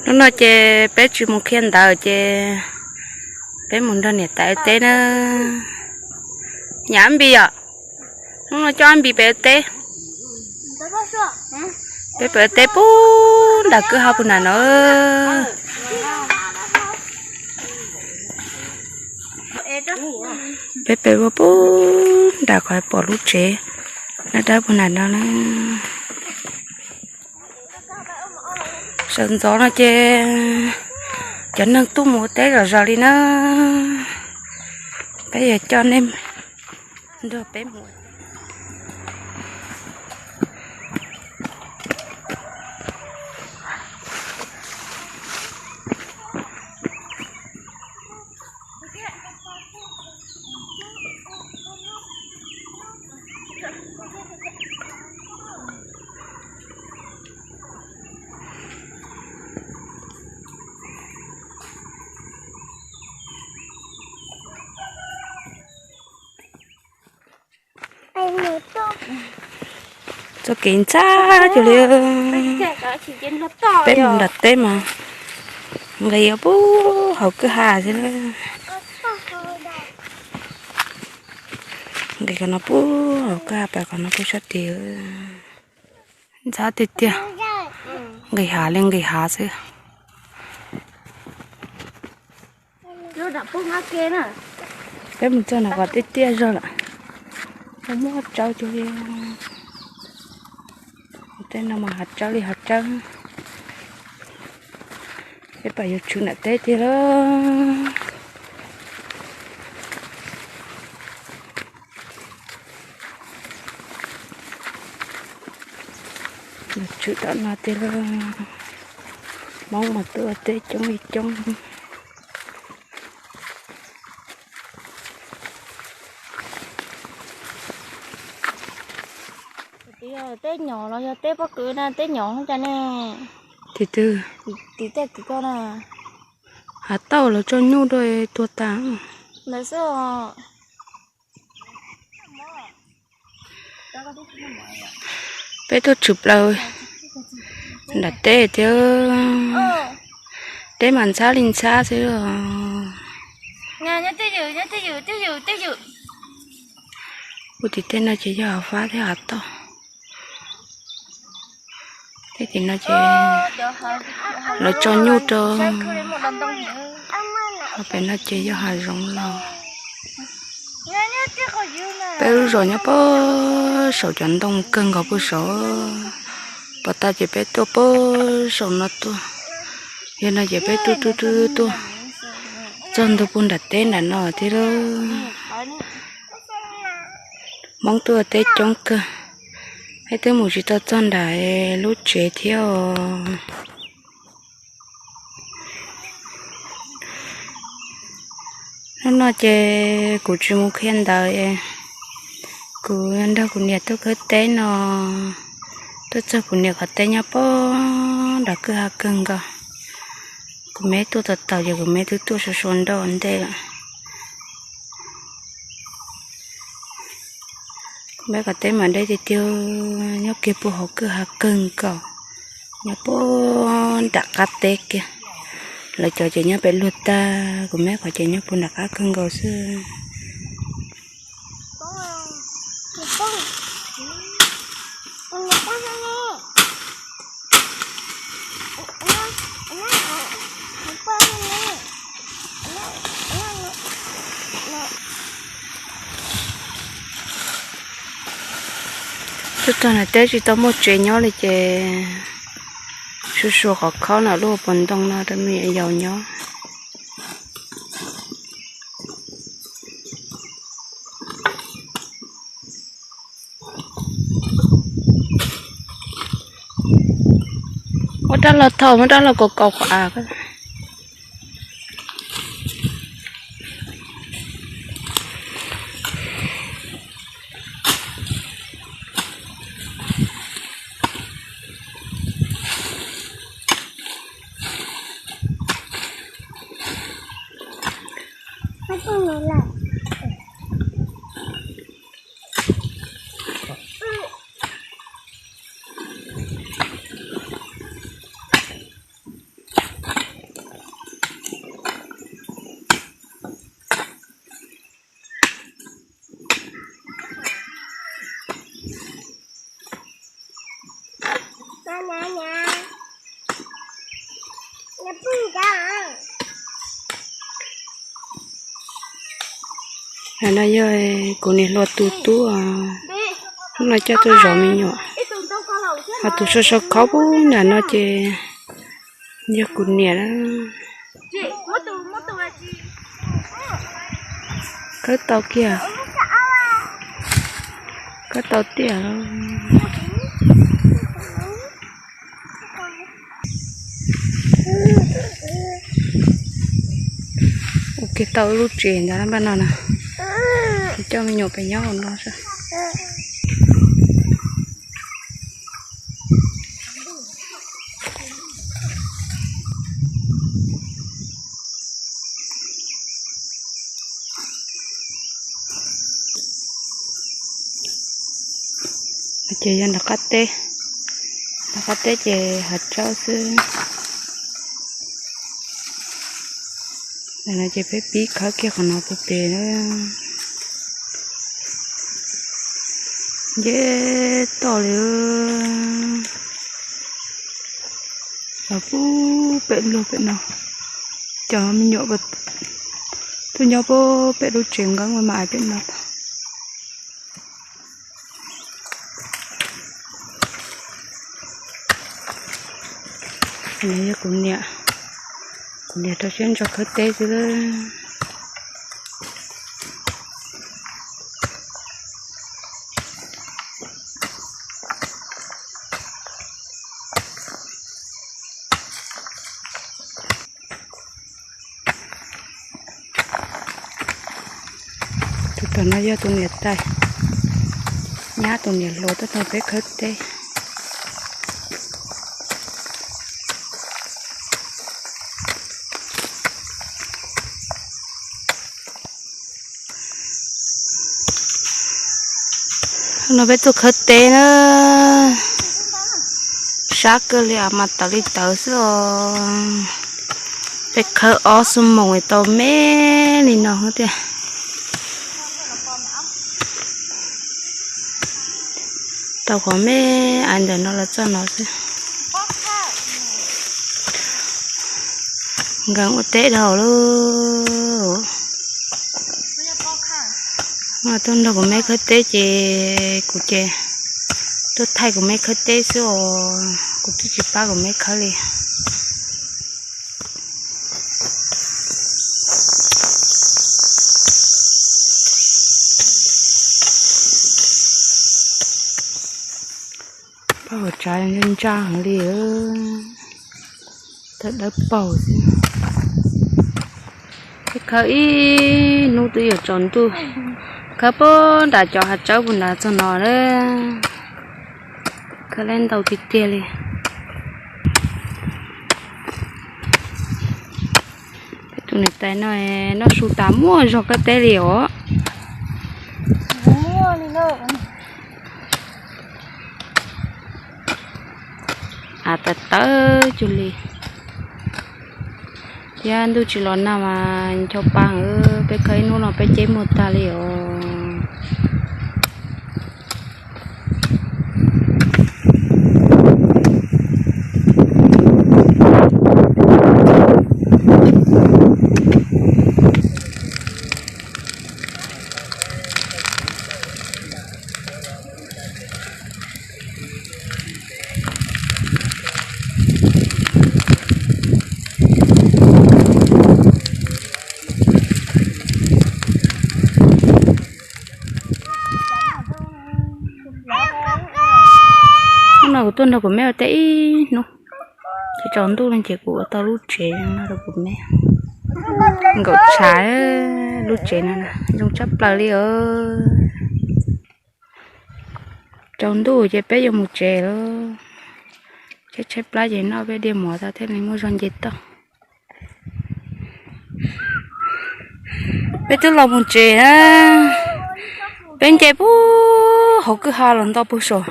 Hnub no ces peb tsis mus qhia ntawv ces peb mus nrog niam tais ua teb na. Nyam Npis yom, hnub no coj Npis pem ua teb. Peb pem ua teb puag nram kwj ha puag nram no. Peb pem ua puag nram qhov pom lub tsev dab dab puag nram no na. Sawv ntxov no ces cov neeg tuaj mus ua teb zom zaws li na. Peb yuav coj nej nrog peb mus. Txoj kev ntxhab cuag li. Peb mus nram teb mas nqis puag hauv kwj ha xwb. Nqis qhov no puag hauv kwj ha, pas qhov no puag sab tid. Ntxhab tiag tiag, nqis hav li nqis hav xwb. Peb mus txog nram qhov tiaj tiaj zog lawm, muaj hav tsawb cuag li. Tej no mas hav tsawb li hav tsawb. Peb pam yuav tshwm nram teb tiag lawm. Yuav tshwm tom no tiag lawm. Hmoob mas tuaj teb coob li coob. Teb nyom los yog teb pob kws na, teb nyom cas ne? Tim twg? Tim tej kwv koj na. Hav tauj los tso nyuj rau tuag tas. Ntawd xwb os. Peb tuaj tshwm plaws nram teb tiag, teb mas ntxhab li ntxhab xwb os. Ua tim tej no ces yog hav fab thiab hav tauj. Tej tim no ces lawv tso nyuj rau, ho pem no ces yog hav zoov los. Peb lub zos nyob puag saum cov ntoo kawg nkaus puag saud, puag ta ces peb tuaj puag saum no tuaj. Yog no ces peb tuaj tuaj tuaj tuaj txog ntua puag nram teb nram no thiab lawm. Hmoob tuaj teb coob kawg, peb twb mus tsis tau txog nram lub tsev thiab os. Hnub no ces kuv tsis mus qhia ntawv, kuv nrog kuv niam tuaj khawb teb no, tuaj txog kuv niam qhov teb nyob puag nram kwj ha kawg nkaus. Kuv me tuaj tau taus ces kuv me twb tuaj sua sua nroj ua ntej lawm. Kuv me qhov teb mas deb tiag tiag, nyob kiag puag hauv kwj ha kawg nkaus, nyob puag nram qab teb kiag. Lawv cov ces nyob pem luag tag, kuv me qhov ces nyob puag nram qab kawg nkaus xwb. Tuaj txog nram teb tsis tau muaj tsev nyob li ces sua sua qhov khob no lub hauv paus ntoo no rau me nyuam yaus nyob. Muab rab laug thauj, muab rab laug kaus kaus qhov av. No yog kuv niam hluas tus tub, hnub no coj tuaj zov me nyuam. Ho tus sau sau khov puag nram no ces yog kuv niam. Khawb tau kiag, khawb tau tiag. Ua kiag tau lub tsev ntawd npaj no na, coj me nyuam pem nyob hauv no xwb. Ces yog nram qab teb, nram qab teb ces hav tsawb xwb. Ntawm no ces peb pib khawb kiag qhov no pem pem na. Nce toj li los puag pem luag pem no. Cov me nyuam tuaj nyob puag pem lub tsev nqeeb mas pem no. Yog kuv niam, kuv niam rau siab ntso khawb teb xwb. Tus tom no yog tus niam tais, nyab tus niam hluas tuaj nrog peb khawb teb. No peb tuaj khawb teb na, sab kawg li mas tawv li tawv xwb os. Peb khawb ob xuab moos tau me li no thiab. Tau qhov me aiv ntawm no los txog no xwb. Nkawd ua teb dhau lawm. Tuaj nrog kuv me khawb teb ces kuv ces tuaj thaij kuv me khawb teb xwb os, kuv twb tsis pab kuv me khawb li. Paj hauv tsav ntsaj ntsaj heev li, tawm dawb paug xwb. Peb khawb ib hnub twb yuav tsaus ntuj, khawb puag nram cov hav tsawb puag nrad txog no lawm. Khawb lawm ntau tiag tiag li. Peb tus niam tais no noj su tas muaj zog khawb teb li os. Av tawv tawv cuag li. Thiab ntuj tsis los nag mas ncho pa, peb khawb ib hnub no peb ceb muag tag li os. Hnub no kuv tuaj nrog kuv me ua teb ib hnub, ces tsaus ntuj no ces kuv ua tau lub tsev no rau kuv me. Nkaum tshav lub tsev no zoo tshaj plaws li os. Tsaus ntuj ces peb yuav mus tsev lawm. Tshaib tshaib plab ces noj peb diav mov tau thiaj li muaj zog nce toj. Peb twb los mus tsev na, peb nce puag hauv kwj ha los nto puag saum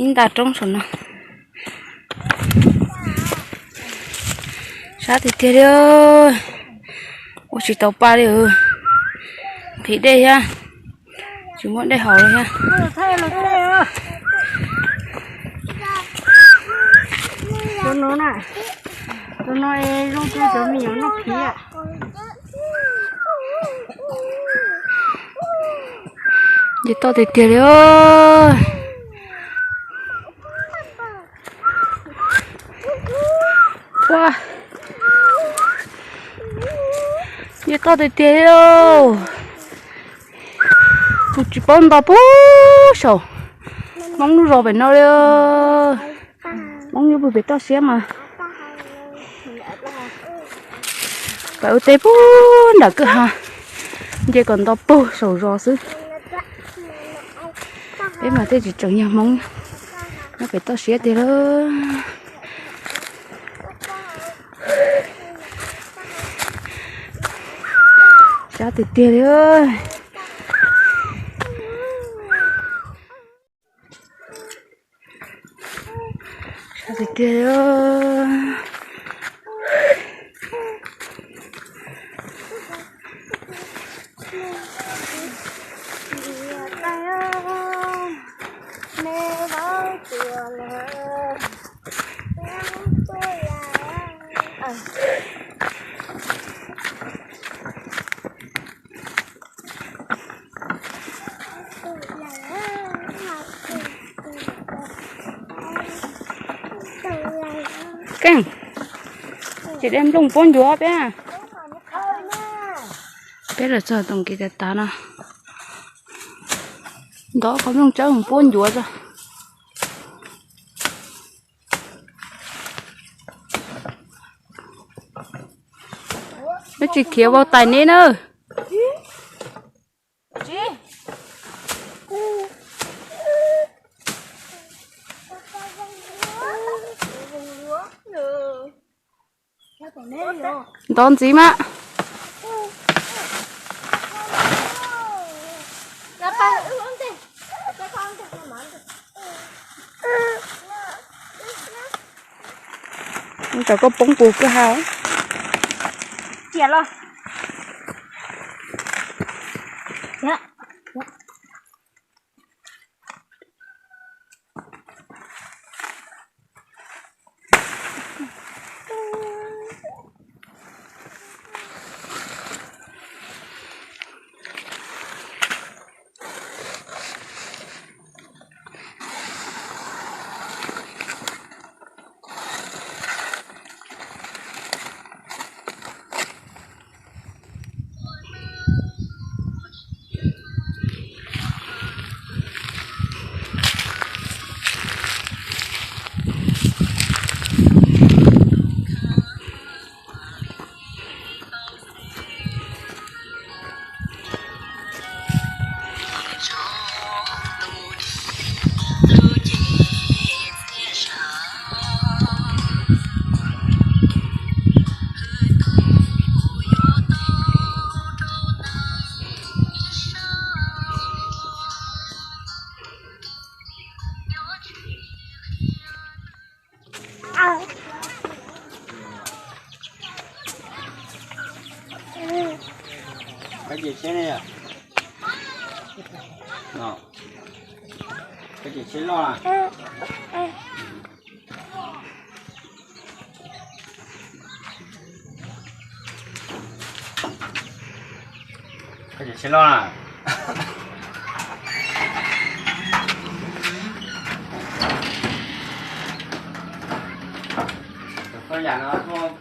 ib nta roob saum no. Sab tiag tiag li, ua tsis tau pa li. Nqhis dej thiab, tsis muaj dej haus li thiab. Tus no na, tus no zoo rau cov me nyuam noj phiv. Nce toj tiag tiag li. Ua, nce toj tiag tiag li. Kuv tsis paub nto puag saum Hmoob lub zos pem no li. Hmoob nyob puag pem toj siab mas pais ua teb puag nram kwj ha, nce kom nto puag saum zos xwb. Peb mas tej tsis tseem yog Hmoob nyob pem toj siab tiag lawm. Sab tiag tiag li. Sab tiag tiag li. Keej, ces de nplooj puab ncuav peb. Peb los txog tom kev tav tav no, ntov qhov nplooj tsawb mus puab ncuav tso. Neb tsis khiav vau tais neb na. Ntov ntxiv mas. Ua tsam koj poob puv kwj ha. Cia los. Koj ces tsheb ne yom? Koj ces tsheb loj na. Koj ces tsheb loj na. Koj yam no tuaj